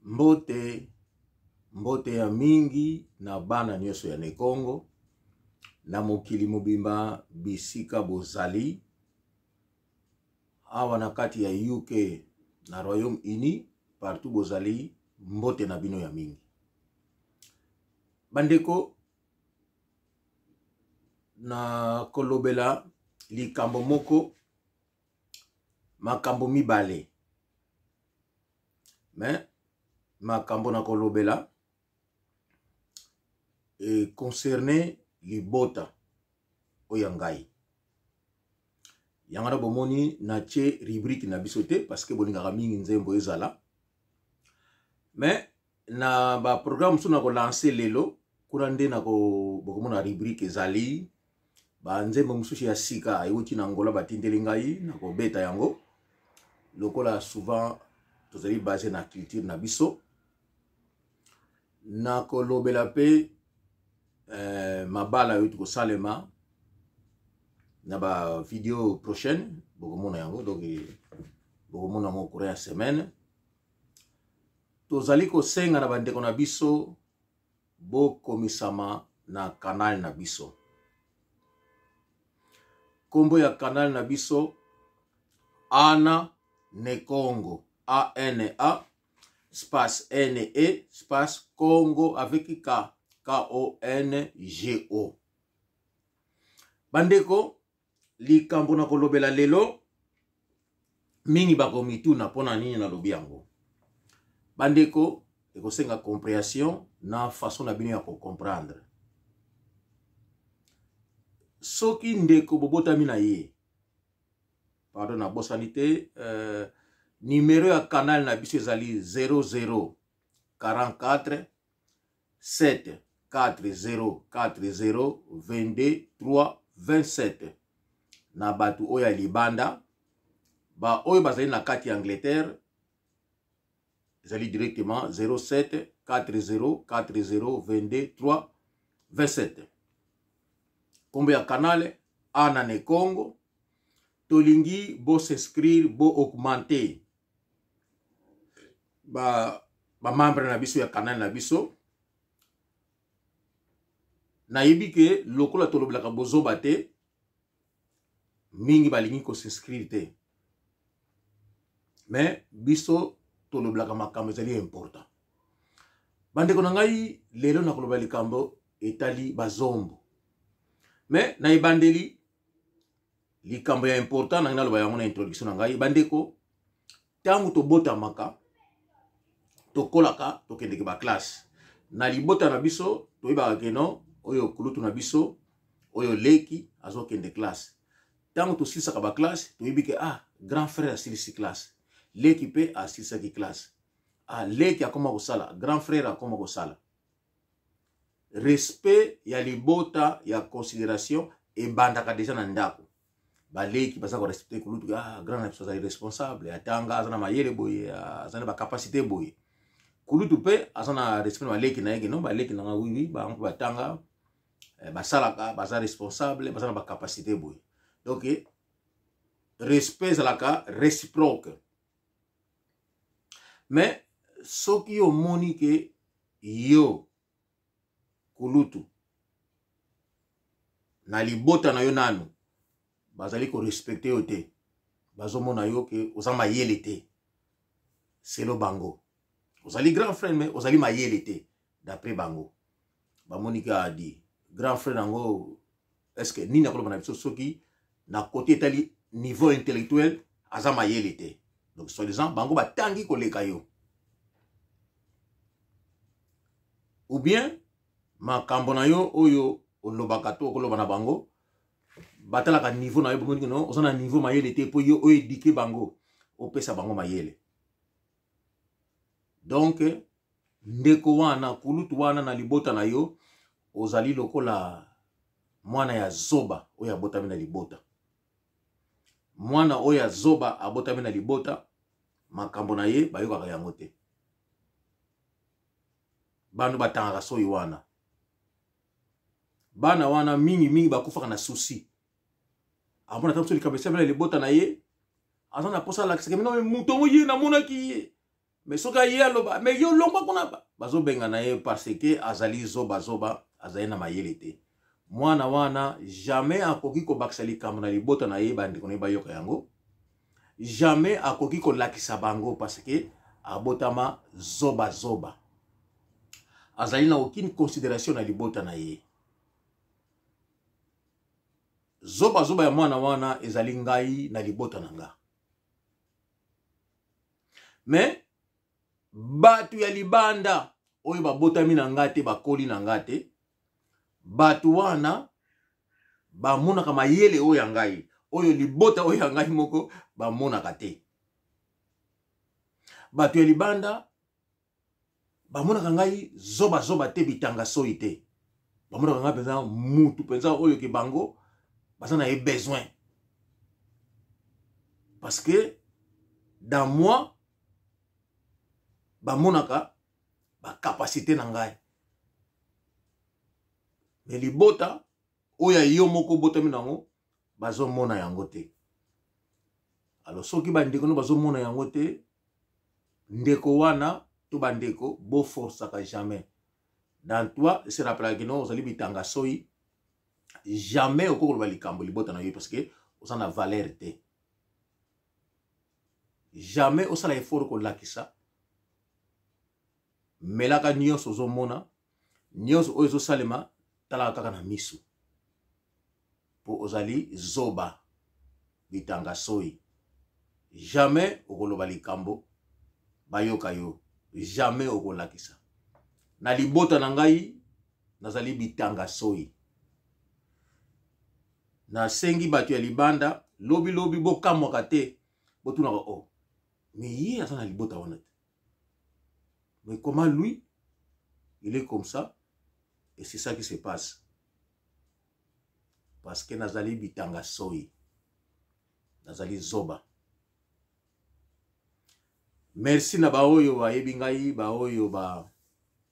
Mbote, mbote ya mingi na bana nyonso ya Nekongo na mokili mobimba bisika bozali awa na kati ya UK na Royaume-Uni partout bozali, mbote na bino ya mingi bandeko. Na kolobela likambo moko, makambo mibale, mais makambo na kolobela e concerne libota oyo ya ngai. Yango wana bomoni natie rubrique na biso te, parce que bolingaka mingi nzembo ezala, mais na ba programme mosusu na kolanse lelo kuna nde bokomona rubrique ezali. Banzembo mosusu ya sika euti na Angola, batindeli ngai, na kobeta yango lokola souvent tozali base na culture na biso. Na kolobela mpe mabala euti kosalema na ba video prochaine, bokomona yango. Donc bokomona yango courant ya semaine. Tozali kosenga na bandeko na biso bokomisama na kanal na biso. Kombo ya kanal na biso Ana Nekongo, A N A space N E space Congo avec K, K O N G O. Bandeko, likambo na kolobela lelo mingi bakomituna mpo na nini nalobi yango. Bandeko, ekosenga comprehension na façon na bino ya kocomprendre. Soki ndeko bobotami na ye, pardon, nabosani te, numero ya canal na biso ezali 00 44 7 4 0 4 0 22 3 27. Na bato oyo ya libanda, ba oyo bazali na kati ya Angleterre, ezali directement 07 4 0 4 0 22 3 27. Kombo ya canal Ana ne Congo. Tolingi bo s'inscrire, bo augmenter ba membre na biso ya canal na biso. Nayebi ke lokola tolobelaka bozoba te, mingi balingi kosinscrire te, mais biso tolobelaka makambo ezali important. Bandeko na ngai, lelo nakoloba likambo etali bazombo, mais na ebandeli likambo ya important nangi naloba yango na introduction na ngai. Bandeko, ntango tobotamaka, tokolaka, tokendeke baklasse na libota na biso, toyebaka keno oyo kulutu na biso, oyo leki azokende classe. Ntango tosilisaka baklasse, toyebi ke ah, grand frère asilisi classe, leki mpe asilisaki classe, ah, leki akoma kosala, grand frère akoma kosala. Respect ya libota ya considération ebandaka deja na ndako. Baleki baza korespecte kulutu: ah, grand na biso azali responsable, atanga, aza na mayele boye, aza na bacapacité boye. Kulutu mpe aza na respect na baleki na ye, keno baleki nanga wiwi, bango mpe batanga, basalaka, baza responsable, baza na bacapacité boye. Donc respect ezalaka réciproque. Mais soki omoni ke yo kulutu na libota na yo nanu bazali korespecte yo te, bazomona yo ke oza mayele te, selo bango ozali grand frère mais ozali mayele te d'après bango, bamoni ka di grand frère yango, est ce que nini akoloba na biso soki na côté etali niveau intellectuel aza mayele te? Donc soi-disant bango batangi koleka yo, ou bien makambo na yo oyo olobaka to okoloba na bango, batalaka niveau na yo, bomoni no oza na niveau mayele te mpo yo oyo edike bango, opesa bango mayele. Donc ndeko wana, kulutu wana na libota na yo, ozali lokola mwana ya zoba oyo abotami na libota. Mwana oyo ya zoba abotami na libota, makambo na ye bayokaka yango te. Bano batangaka soyi wana, bana wana mingi mingi bakufaka na susi. Amona ata biso likambo esalemi na libota na ye, aza na mposa alakisaka mino moto yango ye namonaki ye. Mais soki aye aloba, mais yo longwa kuna, bazobengana ye parce que azali zoba zoba, azali na mayele te. Mwana wana jamais akoki kobakisa likambo na libota na ye, bandeko na ye bayoka yango. Jamais akoki kolakisa bango parce que abotama zoba zoba, azali na aucune considération na libota na ye. Zoba zoba ya mwana wana ezali ngai na libota na nga. Mais bato ya libanda oyo babotami na nga te, bakoli na nga te, bato wana bamonaka mayele oyo ya ngai, oyo libota oyo ya ngai moko bamonaka te. Bato ya libanda bamonaka ngai zobazoba te, bitanga soi te, bamonaka ngai mpenza mutu mpenza oyo ke bango baza na ye besoin, parce que dans moi bamonaka bacapacité na ngai. Mais libota oyo ya yo moko obotami nango, bazomona yango te. Alors soki bandeko no bazomona yango te, ndeko wana to bandeko, boforsaka jamais. Dans toi se rappelaka no ozali bitanga soi, jamais okoki koloba likambo libota na yo parce que oza na valeur te. Jamais osala effort kolakisa. Melaka nyonso ozomona, nyonso oyo ezosalema, talaka kaka na miso, mpo ozali zoba, bitanga soi. Jamais okoloba likambo bayoka yo, jamais okolakisa. Na libota na ngai nazali bitanga soi. Nasengi bato ya libanda, lobi lobi bokamwaka te, botunaka: "Oh, mais ye aza na libota wana te, mais comment lui il est comme ça?" Et c'est ça qui se passe, parce que nazali bitanga soi, nazali zoba. Merci na baoyo bayebi ngai, baoyo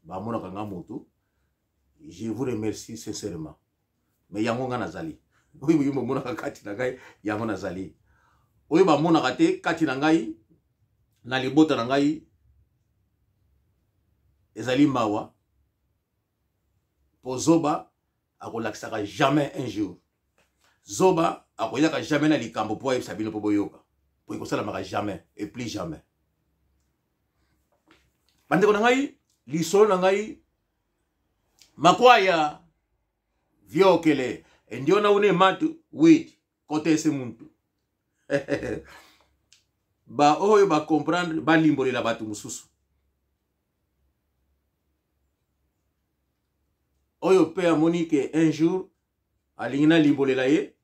bamonaka nga motu, je vous remercie sincèrement. Mais yango nga nazali oyo yo bomonaka kati na ngai, yango nazali oyo bamonaka te kati na ngai, na libota na ngai. Ezali mawa, po zoba akolakisaka jamais. Un jour zoba akoyaka jamais na likambo mpo ayebisa bino mpo boyoka, po ekosalamaka jamais et plus jamais. Bandeko na ngai, lisolo na ngai makwaya viokele endiona une matu wit kotese muntu. Baoyo bacomprendre, balimbolela bato mosusu. Oyo mpe amoni ke un jour alingi nalimbolela ye,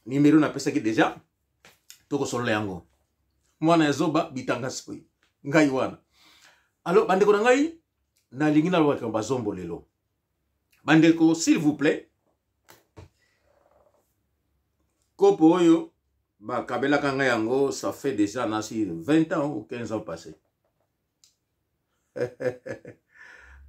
nimero napesaki deja, tokosolola yango. Mwana ya zoba, bitanga soi, ngai wana. Alors bandeko na ngai, nalingi naloba likambo bazombo lelo. Bandeko, s'il vous plaît, kopo oyo bakabelaka ngai yango, ça fait déjà nasi 20 ans ou 15 ans passé.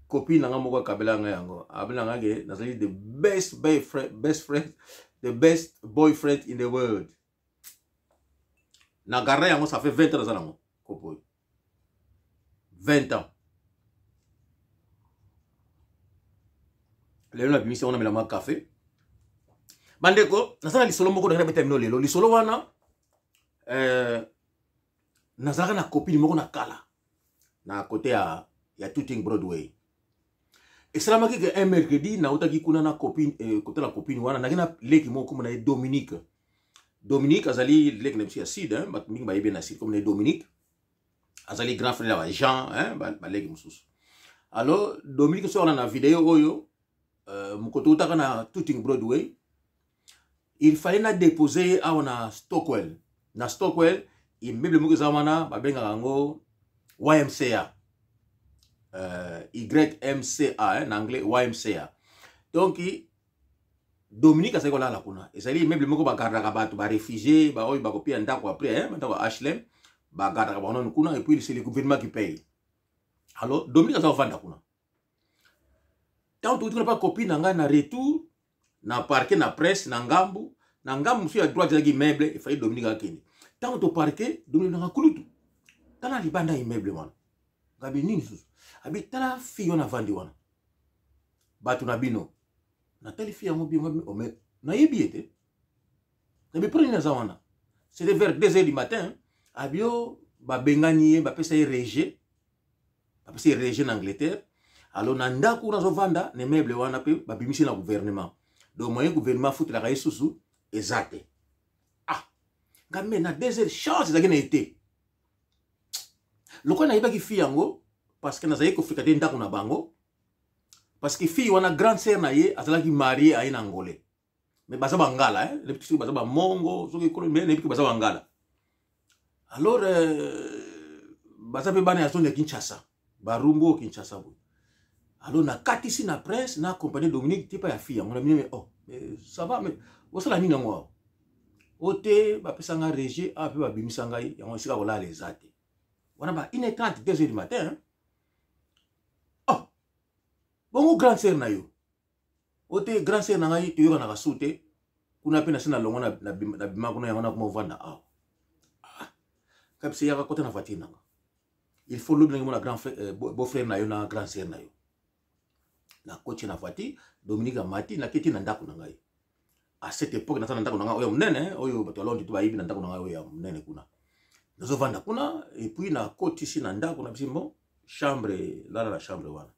Copine na nga moko akabelaka ngai yango, abela nga ke nazali the best boyfriend, best friend, the best boyfriend in the world. Na garda yango, ça fait 20 ans naza nango kopo oyo, 20 ans. Lelo nabimisi yango, namela mwa café. Bandeko, naza na lisolo moko ndenge nabeta bino lelo. Lisolo wana, nazalaka na copine moko na kala na côté ya Tooting Broadway. Esalamaki ke un mercredi nautaki kuna na copine, kotala copine wana, naki na leki moko, kombo na ye Dominique. Dominique azali leki na biso ya sud, hein, bato mingi bayebi na sud. Kombo na ye Dominique, azali grand frère ya ba Jean, hein, baleki mosusu. Alors Dominique, so wana na video oyo, mokoto utaka na Tooting Broadway, il fallait na déposer ye awa na Stockwell. Na Stockwell, immeuble moko eza wana, babengaka yango YMCA, YMCA, hein, na anglais YMCA. Donc Dominique azali kolala kuna. Ezali immeuble moko bagardaka bato baréfugié, baoyo bakopia ndako après, hein, ndako ya HLM, bagardaka bango nanu kuna, et puis c'est le gouvernement qui paye. Alors Dominique aza kovanda kuna. Ntango tokuti kuna pa copine na ngai, na retour na parke na presse, na ngambu mosusu ya droite ezalaki immeuble. Efali Dominique akende. Ntango toparke, Dominique nanga kulutu Tala libanda ya immeuble wana. Ngabi nini susu? Abi tala fille wana avandi wana. Bato na bino. Natali fille yango bien, ngabi oh mais nayebi ye te. Ngabi mpo nini aza wana? C'était vers 2 heures du matin. Abi yo babengani ye, bapesa ye rejet. Bapesa ye rejet na Angleterre. Alors na ndako kuna azovanda na immeuble wana mpe babimisi na gouvernement. Donc moyen gouvernement afutelaka ye susu eza te. Ah, nga me na 2 heures chance ezalaki na ete. Lokola nayebaki fille yango parce que nazalaki kofréquenter ndako na bango, parce que fille wana grande sœur na ye azalaki mariée aye na Angolais. Mais baza bangala, hein? Nayebi soki baza bamongo, soki ekolo, mais nayebi ke baza bangala. Alors baza mpe bana ya zone ya Kinshasa, barumbu Kinshasa boye. Alors nakatisi na Prince na accompagné Dominique tipa ya fille yango na mine, oh mais ça va, mais osala nini yango awa? O te, bapesa nga rejet awa mpe babimisa ngai yango, esika kolala eza te. Wana ba 1h30, 2h du matin, hein? Oh, bongo grande sœur na yo? O te, grande sœur na ngai toyokanaka su te kuna mpe nasi na longo na bima kuna, yango nakoma ovanda awa. Ah, kabisa yaka kota na voiture nanga, il faut lobi nangi mona grand frère, beau frère na yo na grande sœur na yo. Nakoti na voiture, Dominique amati, naketi na ndako na ngai. À cette époque naza na ndako na ngai oyo ya monene, oyo bato ya Londres to bayebi, na ndako na ngai oyo ya monene kuna nazovanda kuna. Et puis nakotisi na ndako na bisi, bon, chambre, lala na chambre wana.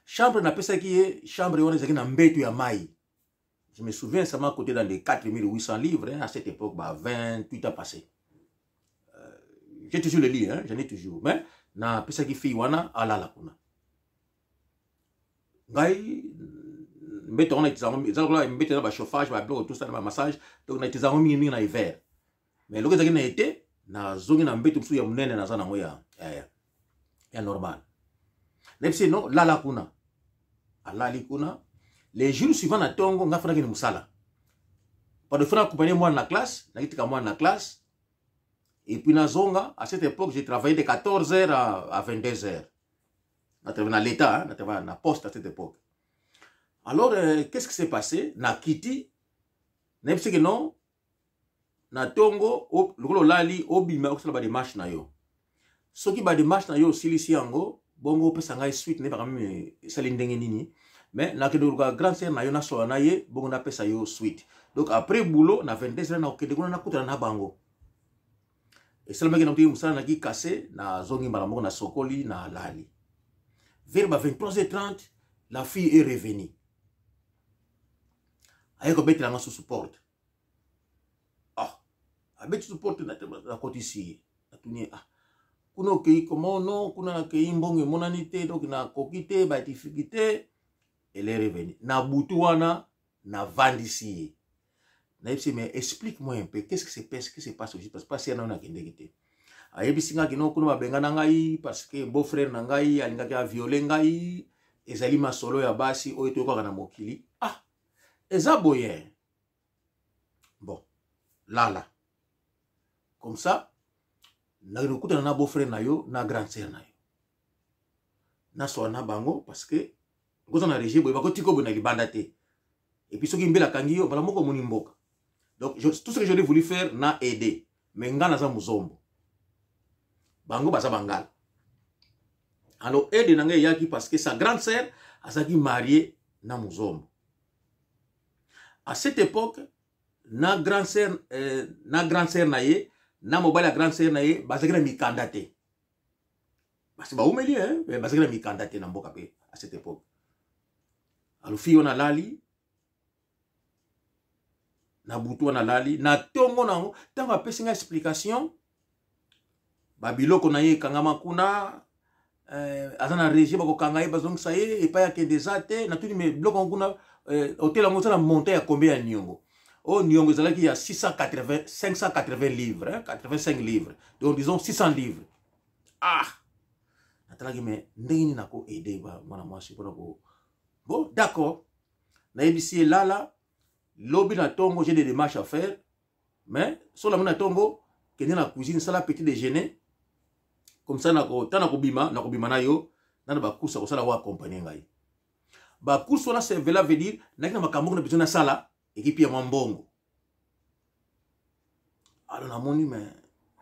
Chambre napesaki ye, chambre wana ezalaki na mbeto ya mai. Je me souviens, ça m'a coûté dans les 4800 livres, hein, à cette époque, bah, 28 ans passés. J'ai toujours le lit, hein, j'en ai toujours. Mais napesaki fille wana alala kuna. Ngai mbeto wana eza lokola mbeto na bachauffage, babiloko tout ça na bamassage, donc na etiza yango mingimingi na hiver. Mais eloko ezalaki na été, nazongi na mbeto mosusu ya monene naza nango ya normal. Nayebisi no lala kuna, alali kuna. Les jours suivants na ntongo ngai fanaki ni mosala, pardon, fana accompagner mwana na classe, nakitika mwana na classe et puis nazonga. À cette époque, j'ai travaillé de 14 heures à 22 heures. Na travaillé na l'état, hein, na travaillé na poste à cette époque. Alors qu'est-ce qui s'est passé? Na kiti, nayebisi ke non, na ntongo lokola olali, obima okosala badémarche na yo. Soki badémarche na yo osilisi yango, bongo opesa ngai suite. Nayebaka mimi esali ndenge nini, mais nakende koluka grande sœur na yo, nasola na ye, bongo napesa yo suite. Donc après boulot na 22 heures nakokende kuna, nakutana na bango. Esalamaki, nakuti mosala, naki kase, nazongi mbala moko, nasokoli, na alali. Vers ba 23h30, la fille est revenue, aye kobetela nga susu porte. Ah, abeti susu porte, nakotisi ye, natuni ye: ah, kuna okei komo? No, kuna nakei, mbongo emonani te, donc nakoki te, badifficulté. Elle est revenue na butu wana, navandisi ye, nayebisi: mais explique moi un peu, qu'est-ce qui se passe, qu'est-ce qui se passe aussi? Parce que pasi ya nano nakendeki te. Ayebisi nga kino kuna babenga na ngai parce que beau frère na ngai alingaki aviole ngai. Ezali masolo ya basi oyo toyokaka na mokili. Ah, eza boye, bon, lala comme ça, nakende kokutana na beau frère na yo na grande sœur na yo, nasola na bango, parce que okoza na régie boye, bakotika boye na libanda te. Et puis soki mbela akangi yo mbala moko, omoni mboka. Donc tout ce que j'aurais voulu faire na aider, mais nga naza mozombo, bango baza bangala. Alors aide na ngai eyaki parce que sa grande sœur azalaki mariée na mozombo à cette époque. Na grande sœur, na grande sœur na ye na mobali ya grande sœur na ye bazalaki na mikanda te, parce baumeli, hein, bazalaki na mikanda te na mboka mpe à cette époque. Alors fille wana alali na butu wana, alali na ntongo nango. Ntango apesi ngai explication, babiloko na ye ekangama kuna, aza na régie, bakokanga ye, bazongisa ye epai akende eza te. Natuni: mais biloko yango kuna, hotel yango eza na montant ya combien ya niongo? Oyo niongo ezalaki ya 680, 580 livres, hein, 85 livres, donc disons 600 livres. Ah, natalaki, mais ndenge nini nako aider mwana mwasi mpona ko? Bon, d'accord, nayebisi ye: lala, lobi na ntongo j'ai des démarches à faire, mais so lamoni na ntongo, kende na cuisine, sala petit déjeuner, comme ça ntango nakobima, nakobima na yo nana bacourse kosala, wa accompagne ngai bacourse wana. Cela veut dire naki na makambo na besoin nasala ekipi ya mwa mbongo. Alors namoni, mais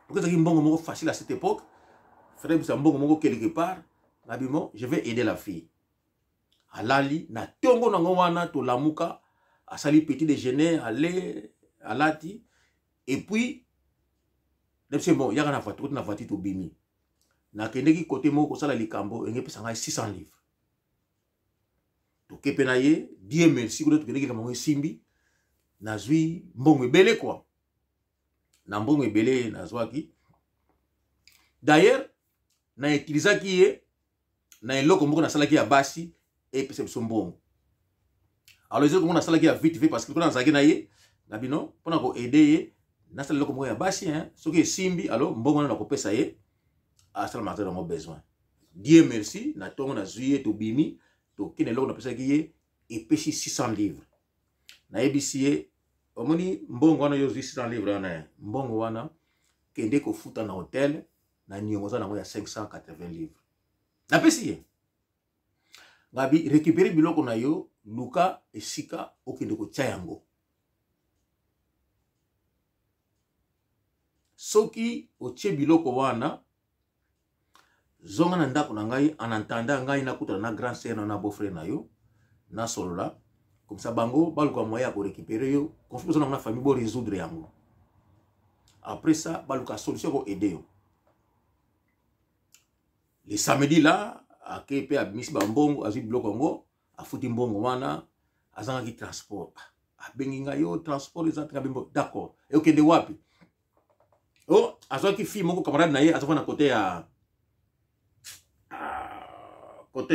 pourquoi ezalaki mbongo moko facile à cette époque. Frère bisa mbongo moko quelque part. Nabi bon, je vais aider la fille. Alali na tongo nango wana tolamuka, asali petit déjeuner, ale alati et puis c'est bon, yaka na voiture, na voiture tobimi. Nakendeki côté moko kosala likambo, enge pesa ngai 600 livres. Toke pe na ye, Dieu merci, kuna tokendeki likambo yango esimbi, nazwi mbongo ebele quoi. Na mbongo ebele nazwaki. D'ailleurs, na utilisaki ye na eloko moko nasalaki ya basi epesa biso mbongo. Alors eloko moko nasalaki ya vite fait parce que kuna nazalaki na ye na bino mpona ko aider ye, nasala eloko moko ya basi hein, soki esimbi alors mbongo wana nakopesa ye asala maza nango besoin. Dieu merci, na tongo nazwi ye, tobimi, tokende, eloko napesaki ye epesi 600 livres. Nayebisi ye, omoni mbongo wana yo ozwi 600 livres wana, mbongo wana kende kofuta na hotel na niongo oza nango ya 580 livres. Napesi ye ngabi, récupérer biloko na yo, luka esika okende kotia yango. Soki otie biloko wana, zonga na ndako na ngai, en attendant ngai nakutana na grand sœur na beau frère na yo, nasolola comme ça bango baluka moyen ya korécupérer yo, conflit oza nango na famille bo résoudre yango. Après ça baluka solution ko aider yo. Le samedi là, ake pe abimisi bambongo, azwi biloko yango, afuti mbongo wana, azangaki transport. Abengi ngai, yo transport eza te, bimbo. D'accord, e okende wapi? Oh, azwaki fille moko camarade na ye, azwaka na côté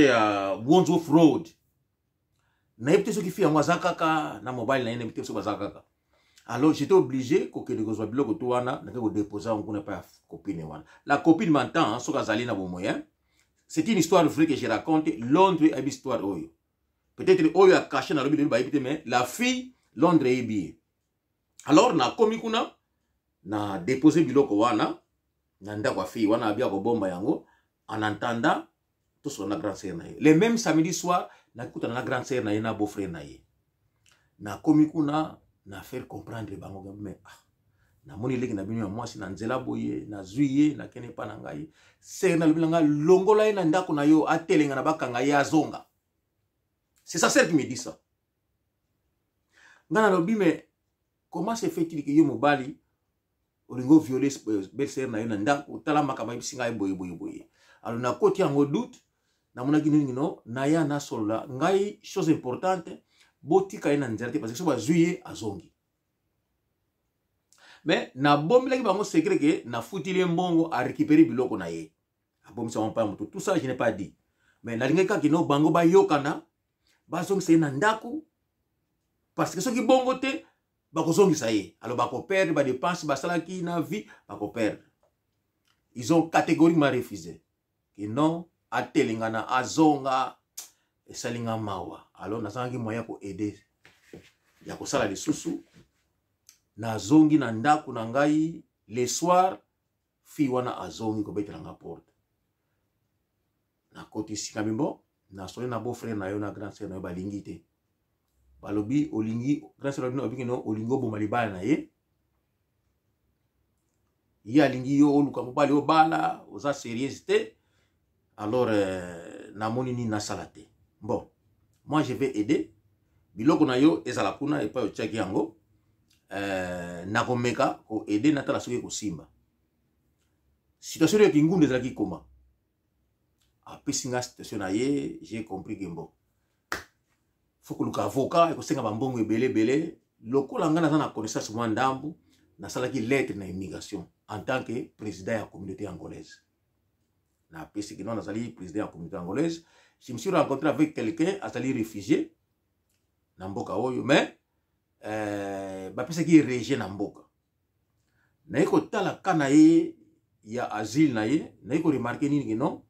ya Wandsworth Road. Nayebi te soki fille yango aza kaka na mobile na ye, nayebi te soki baza kaka. Alors j'étais obligé kokende kozwa biloko to wana, nake kodépose yango kuna epai ya copine wana. La copine m'entend, soki azali na bomoi. C'est une histoire vraie que je raconte. Londres ayebi histoire oyo, peut-être oyo ya caché nalobi lelo bayebi te, mais la fille, Londres eyebi ye. Alors nakomi kuna, na dépose biloko wana na ndako ya fille wana, abia kobomba yango en attendant tosola na grande sœur na ye. Le même samedi soir, nakutana na grande sœur na ye na beau frère na ye. Nakomi kuna, na faire comprendre bango, mais ah, namoni leki na bino ya mwasi na nzela boye, nazwi ye, nakende epa na ngai. Sœur nalobi na ngai, longola ye na ndako na yo, atelenga na bakanga ye, azonga. C'est sa sœur qui me dit ça. Ngai nalobi, mais comment se fait-il que yo mobali olingi ovioler belle sœur na yo na ndako? Tala makambo ayebisi ngai boye boye boye. Alors nakoti yango doute, namonaki nini no naya nasolola ngai. Chose importante, botika ye na nzela te, parce que so bazwi ye, azongi. Mais nabombelaki bango secret ke nafutili ye mbongo, arécupérer biloko na ye, abomisa bango mpa ya moto. Tout ça, je n'ai pas dit, mais nalingaki kaka kino bango bayokana, bazongisa ye na ndako, parce que soki bongo te, bakozongisa ye, alors bakoperdre badépenses basalaki na vie, bakoperdre. Ils ont catégoriquement refusé ke non, atelengana, azonga. Esali nga mawa. Alors nazangaki moyen ya koaider, ya kosala lisusu. Nazongi na ndako na ngai. Le soir, fille wana azongi kobetela nga porte. Nakoti sika bimbo, nasoli na beau frère na yo na grand sœur na yo, balingi te. Balobi olingi, grand sœur alobi no, olingi oboma libala na ye, ye alingi yo oluka mobali obala, oza sérieuse te. Alors namoni nini nasala te. Bon, moi je vais aider, biloko na yo ezala kuna epai otiaki yango, nakomeka koaider, natala soki ekosimba. Situation oyo kingundu ezalaki koma, apesi nga situation na ye. J'ai compris ke bon, faut koluka avocat, ekosenga bambongo ebele ebele. Lokola nga naza na connaissance mwa ndambu, nasalaki lettre na immigration en tant que président ya communauté angolaise. Napesi kino nazali président ya communauté angolaise, je me suis rencontré avec quelqu'un azali réfugié na mboka oyo, mais bapesaki ye rejet na mboka. Naye kotala ka na ye ya asile na ye, naye koremarquer nini? Kino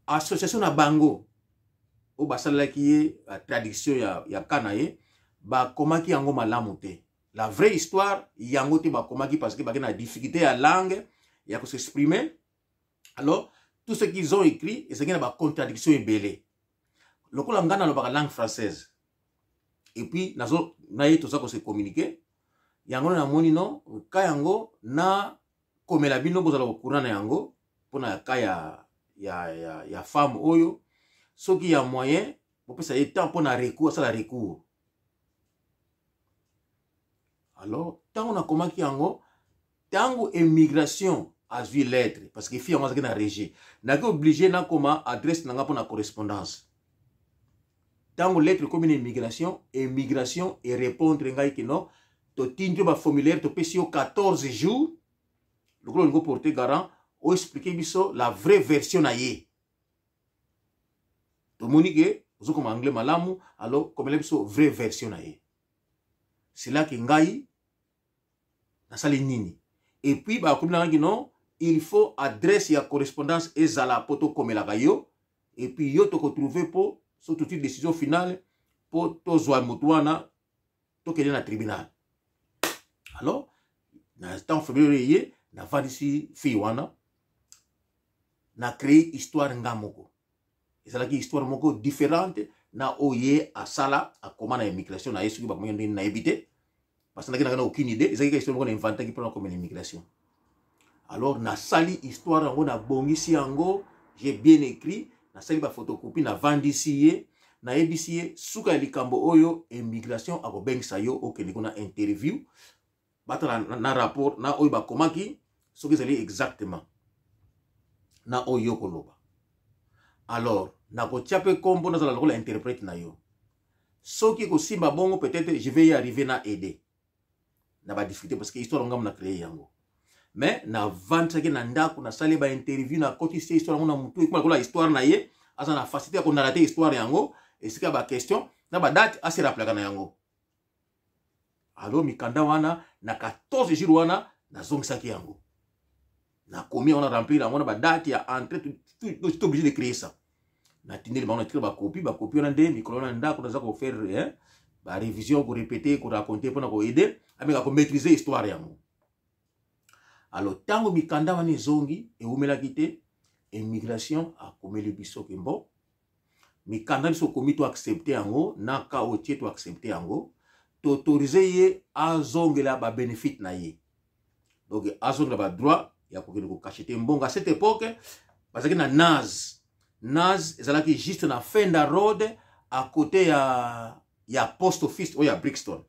association na bango oyo basalelaki ye traduction ya ka na ye, bakomaki yango malamu te. La vraie histoire yango te bakomaki, parce que baki na difficulté ya langue, ya kos'exprimer. Alors tout ce qu'ils ont écrit ezalaki na bacontradiction ebele. Lokola ngai nalobaka langue française et puis nazo na ye toza kose communiquer yango, namoni no ka yango na komela bino, bozala kokura na yango. mpona ka ya femme oyo. Soki ya moyen, bopesa ye temps mpona recours, asala recours. Alors ntango nakomaki yango, ntango immigration azwi lettre, parce que fille yango azalaki na rejet, naki obligé nakoma adresse na nga mpona correspondance. Ntango lettre ekomi na immigration, immigration erépondre ngai ke non, totindi yo baformulaire, topesi yo 14 jours, lokola olingi oporte garant, oexplike biso la vraie version na ye. Tomoni ke ozokoma anglais malamu, alors komela biso vraie version na ye. C'est là ke ngai nasali nini? Et puis bakomi nangaki non, il faut adresse ya correspondance ezala mpo tokomelaka yo, et puis yo tokotrouve mpo so totui décision finale mpo tozwa motu wana, tokende na tribunal. Alors na ntango février ye, navandisi fille wana, na créé histoire nga moko. Ezalaki histoire moko différente na oyo ye asala, akoma na immigration na ye. Soki bakomaki ndenge, nayebi te, parce que naki nanga na aucune idée. Ezalaki histoire moko na inventaki mpona komela immigration. Alors nasali histoire yango, nabongisi yango, j'ai bien écrit, nasali baphotocopie, navandisi ye, nayebisi ye suka ya likambo oyo: immigration akobengisa yo, okende kuna interview, batala na rapport na oyo bakomaki, soki ezali exactement na oyo yo koloba. Alors nakotia mpe nkombo, nazala lokola interprète na yo. Soki kosimba bongo, peut-être je vais y arriver na aider na badifficulté, parce que histoire ngambo na créé yango. Mais navandisaki na ndako, nasali bainterview, nakotisi histoire yango na motu, ekoma lokola histoire na ye. Aza na facilité ya konala te histoire yango, esika ya baquestion na badate, ase rappelaka na yango. Alors mikanda wana, na 14 jours wana, nazongisaki yango, nakomi yango, na remplir yango na badate ya entrée. Tout obligé de créer ça. Natindeli bango, natikala bakopi, bakopi wana nde mikolo wana ndako naza kofaire, eh, barévision, korépéter, koraconter mpona koaider ameka komaîtriser histoire yango. Alors ntango mikanda wana ezongi, ewumelaki te, immigration akomeli biso ke mbo mikanda biso okomi, to accepte yango na ka otie, to accepte yango, toautorize ye azongela babénéfice na ye. Donc azongela badroit ya kokende kocacheter mbongo. À cette époque bazalaki na NAS. NAS ezalaki juste na Fender Road, à côté ya post office oyo ya Brixton.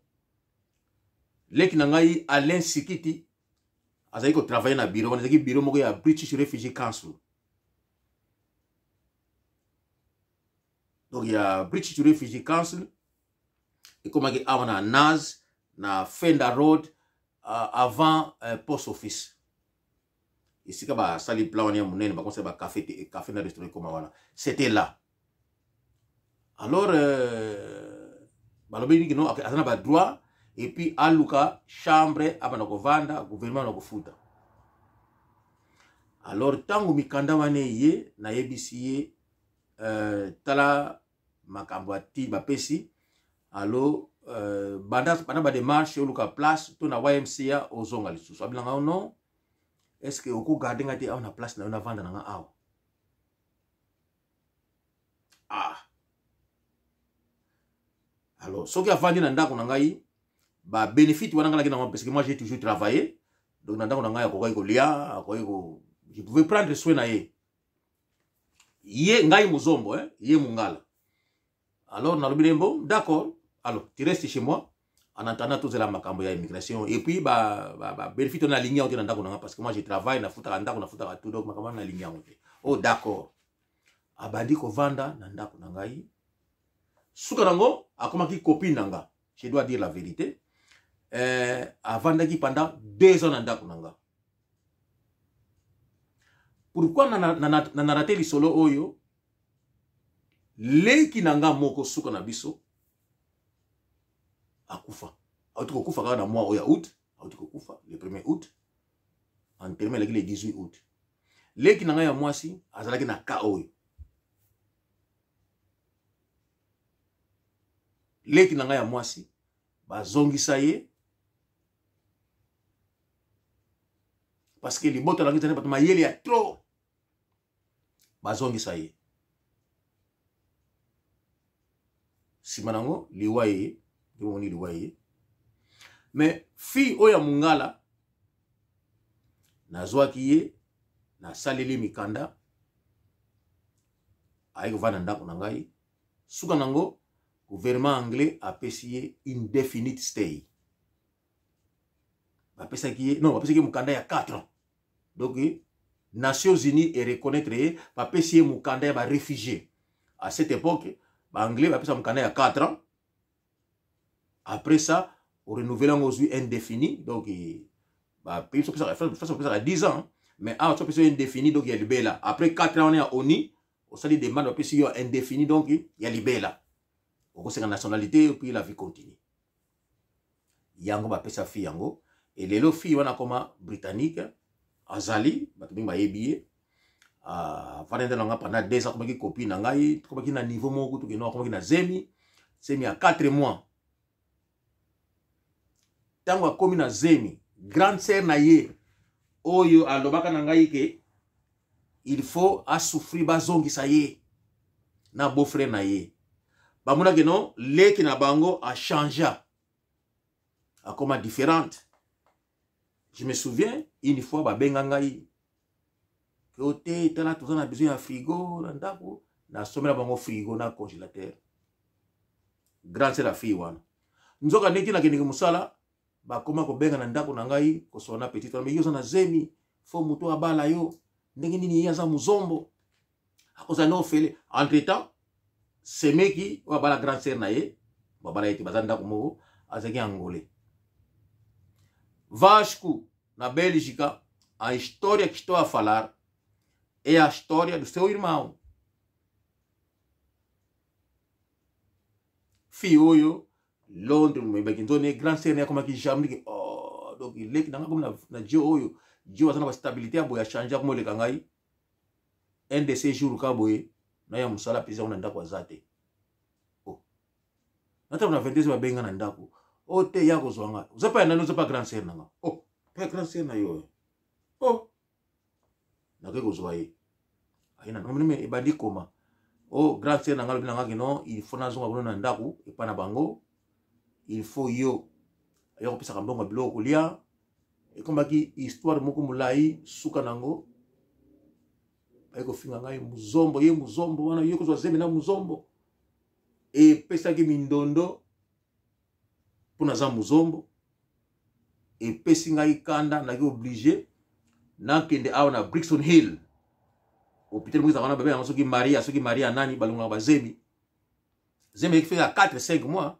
Leki na ngai Alain Sikiti azalaki kotravaille na bureau wana. Ezalaki bureau moko ya British Refugee Council. Donc ya British Refugee Council ekomaki awa na NAS, na Fender Road, avant post office, esika basali plan wana ya monene, bakosala bacafé, café na restaurant ekoma wana. C'était là. Alors balobi niki no aza na badroit, et puis aluka chambre, abanda kovanda, gouvernement na kofuta. Alors ntango mikanda wana eye, nayebisi ye, tala makambo ati bapesi. Alors banda, banda badémarche, oluka place to na YMCA, ozonga lisusu. Abilanga non, est ce que okogarde nga te awa na place na yo, navanda na nga awa? Ah, alors soki avandi na ndako na ngai, babénéfice wana ngai naki nango, parce que moi j'ai toujours travaillé. Donc na ndako na ngai akokaki kolia, akoki ko, je pouvais prendre soin na ye. Ye ngai mozombo, eh? Ye mongala. Alors nalobi ne bon, d'accord, alors tu restes chez moi en attendant tozela makambo ya immigration. Et puis babénéfice ba, ba nalingi yango te na ndako na nga, parce que moi je travaille, nafutaka ndako, nafutaka tout. Donc makambo wana nalingi yango te. Oh, d'accord. Abandi kovanda na ndako na ngai. Suka nango akomaki copine na nga, je dois dire la vérité. Avandaki pendant 2 ans na ndako na nga. Pourquoi na narate lisolo oyo? Leki na nga moko, suka na biso, akufa, auti kokufa kaka na mois oyo ya août. Auti kokufa le 1er août, enterrement elaki le 18 août. Leki na ngai ya mwasi azalaki na ka oyo. Leki na ngai ya mwasi bazongisa ye, parce que libota na ngai ezali bato mayele ya trop. Bazongisa ye, nsima nango liwa ye, nde bomoni liwa ye. Mais fille oyo ya mongala, nazwaki ye. Nasaleli mikanda, aye kovanda ndako na ngai. Suka nango, gouvernement anglais apesi ye indefinite stay. Bapesaki ye, non, bapesaki ye mokanda ya 4 ans. Donc Nations Unies e reconnaître ye, bapesi ye mokanda ya ba réfugiés. À cette époque, ba anglais bapesa mokanda ya 4 ans. Après ça, o renouveler yango, ozwi indéfini. Donc bapays biso bapesaka 10 ans, mais awa so apesi yo indéfini, donc ya libela. Après 4 ans wana ya ONI, osali demande, bapesi yo indéfini, donc ya libela, okosenga nationalité, puis la vie continue. Yango bapesa fille yango, e lelo fille wana akoma britannique, azali bato mingi bayebi ye. Avandi nde nanga pendant 2 ans, akomaki copine na ngai, tokomaki na niveau moko kutu keno akomaki na zemi, zemi ya 4 mois. Ntango akomi na zemi, grande sœur na ye oyo alobaka na ngai ke il faut asouffrir, bazongisa ye na beau frère na ye, bamonaki no leki na bango achangea, akoma différente. Je me souviens, une fois babenga ngai ke te, tala, toza na besoin ya frigo na ndako. Nasomela bango frigo na congélateur, grande sœur ya fille wana. Nzoka ndenge nakendeki mosala, bakoma kobenga na ndako na ngai, kosola na petite wana: "Me yo oza na zemi, fo moto abala yo ndenge nini? Ye aza mozombo, akozala na ofele." Entre temps, semeki oyo abala grande sœur na ye, babala ye te, baza ndako moko, azalaki angolais. Vasco, na Bélgica, a história que estou a falar é a história do seu irmão. Fille oyo, Londres moyebaki nzoni grande sœur akomaki jamais. Oh, donc leki nanga komi na dio oyo, dio aza na bastabilité ya boye, achange, akoma oleka ngai. Un de ces jours ka boye, naya mosala mpenza, na ndako aza te. Oh. Natako na 22, babenga na ndako: "O te, ya kozwa nga, oza pa ya nani? Oza pa grande sœur na nga." "Oh, pa grande sœur na yo?" "Oh." Nakoki kozwa ye, aye na me ebandi koma o grande sœur na nga alobi na nga ke non, il faut nazonga kuna na ndako epai na bango, il faut yo ayo kopesaka mbongo ya biloko kolia. Ekomaki histoire moko molai. Suka nango, baye kofinga ngai muzombo, ye muzombo wana, ye kozwa zemi na muzombo. Epesaki mindondo mpo naza muzombo. Epesi ngai kanda, naki obligé nakende awa na Brixton Hill, hôpital moko ezalaka wana, babe yango soki Maria, soki Maria nani, balongolaka bazemi. Zemi ekifeka ya 4 5 mois.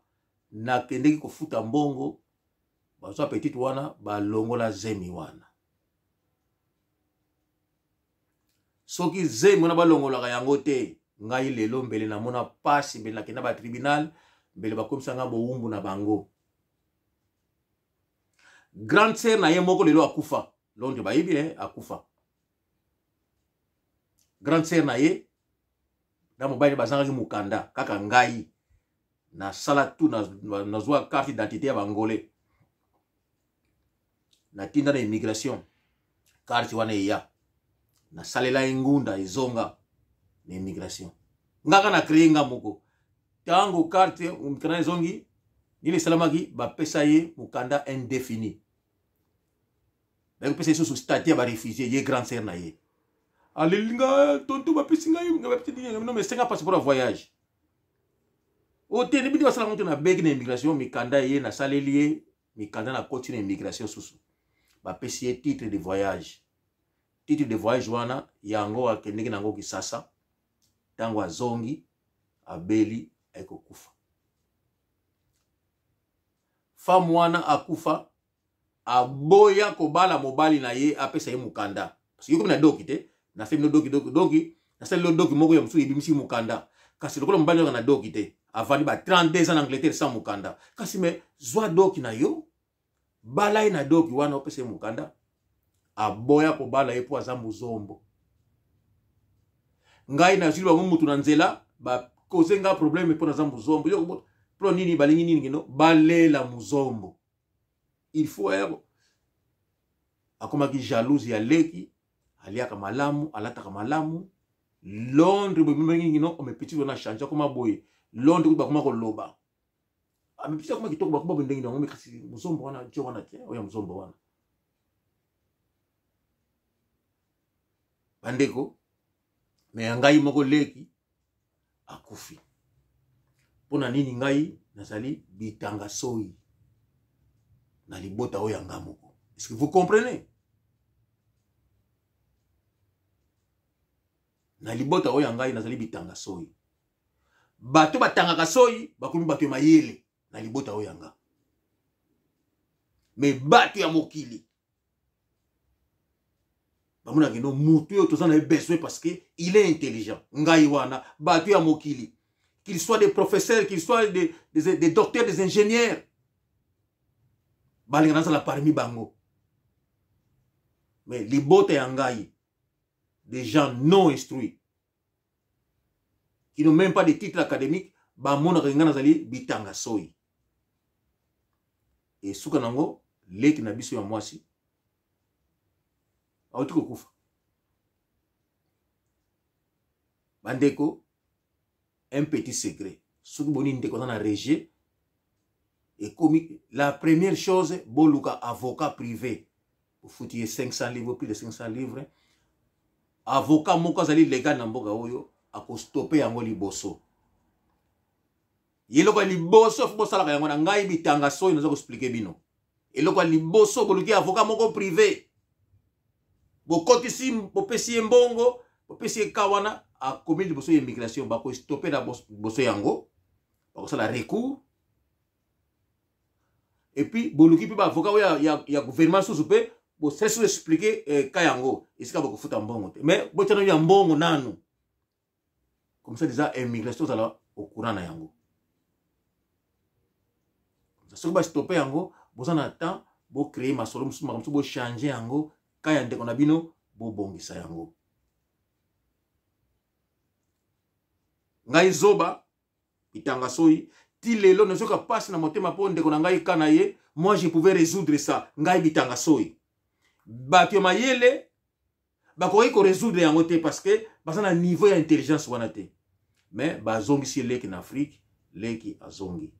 Nakendeki kofuta mbongo, bazwa petite wana, balongola zemi wana. Soki zemi wana balongolaka yango te, ngai lelo mbele namona pasi, mbele nakenda batribunal, mbele bakomisa ngai bowumbu na bango. Grande sœur na ye moko lelo akufa, Londres bayebi eh, akufa. Grande sœur na ye na mobali bazangaki mokanda, kaka ngai nasala tout, nazwa carte d'identité ya bangolais, natinda na immigration, carte wana eya, nasalela ye ngunda, ezonga na immigration. Ngaka na créé nga moko. Ntango carte mokanda ezongi, nini esalamaki? Bapesa ye mokanda indéfini, bakopesa ye susu statut ya baréfugié. Ye grande sœur na ye aleli nga: "Tonto, bapesi ngai no mesenga passeport ya voyage o te." Nebini basalaka te, nabeki na immigration mikanda ye, nasaleli ye mikanda, nakoti na immigration susu, bapesi ye titre de voyage. Titre de voyage wana, yango akendeki nango Kisasa. Ntango azongi, abeli, ayekokufa. Femme wana akufa, aboya kobala mobali na ye apesa ye mokanda, parce que yokomi na doki te. Nasali no doki, doki, doki, nasali no doki moko ya mosusu ebimisi mokanda. Kasi lokola mobali oyoka na doki te, avandi ba 32 ans na Angleterre sans mokanda. Kasi me zwa doki na yo, bala ye na doki wana, opesa ye mokanda. Aboya kobala ye mpo aza mozombo. Ngai nazwi bango mutu na nzela, bakoze nga problème mpo naza mozombo. Yo mpo nini balingi nini kino balela mozombo? Il faut ayako akomaki jalouse ya leki, aliaka malamu, alataka malamu. Londres boye mingi no omepeti wana change, akoma boye. Londres kutu bakoma koloba amepeti, akoma kitoko, bakoma boye ndenge nango. Kasi mozombo wana, jo wana te, oyo mozombo wana. Bandeko, me ya ngai moko leki akufi. Mpo na nini ngai nazali bitanga soyi na libota oyo ya nga moko? Est-ce que vous comprenez? Na libota oyo ya ngai nazali bitanga soyi. Bato batangaka soyi bakomi bato ya mayele na libota oyo ya nga. Me bato ya mokili bamonaka no mutu oyo toza na ye besoin parce que il est intelligent. Ngai wana bato ya mokili, qu'il soit des professeurs, qu'il soit des docteurs, des ingénieurs, balinga nazala parmi bango. Mais libota ya ngai, des gens non instruits qui n'ont même pas de titre académique, bamonaka ngai nazali bitanga soyi. Esuka nango, leki na biso ya mwasi auti kokufa. Bandeko, un petit secret: soki boni ndeko aza na rejet, ekomi la première chose, boluka avocat privé, ofuti ye 500 livres, plus de 500 livres. Avocat moko azali légal na mboka oyo, akostope yango liboso. Eloko ya liboso fo bosalaka yango na ngai bitanga soyi, naza koexpliquer bino. Eloko ya liboso, boluki avocat moko privé, bokotisi, bopesi ye mbongo, bopesi ye ka wana, akomi liboso ya immigration, bakostope na liboso yango, bakosala recours. Et puis boluki mpe baavocat oyo ya gouvernement susu, mpe bosali susu expliquer ka yango esika bakofuta mbongo te, mais botia nanu ya mbongo nanu. Comme ça déjà immigration ozala au courant na yango. Soki bastope yango, boza na temps bocréer masolo mosusu, makambo mosusu, bochange yango, ka ya ndeko na bino bobongisa yango. Ngai zoba bitanga soyi, ti lelo nazoka mpasi na motema mpo ndeko na ngai ka na ye, moi je pouvais résoudre ça. Ngai bitanga soyi, bato ya mayele bakoki korésoudre yango te parce que baza na niveau ya intelligence wana te. Mais bazongisi leki na Afrique, leki azongi.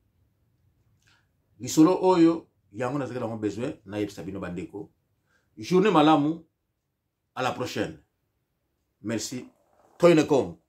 Lisolo oyo yango nazalaki nango besoin nayebisa bino bandeko. Journée malamu, à la prochaine, merci. Toyne Congo.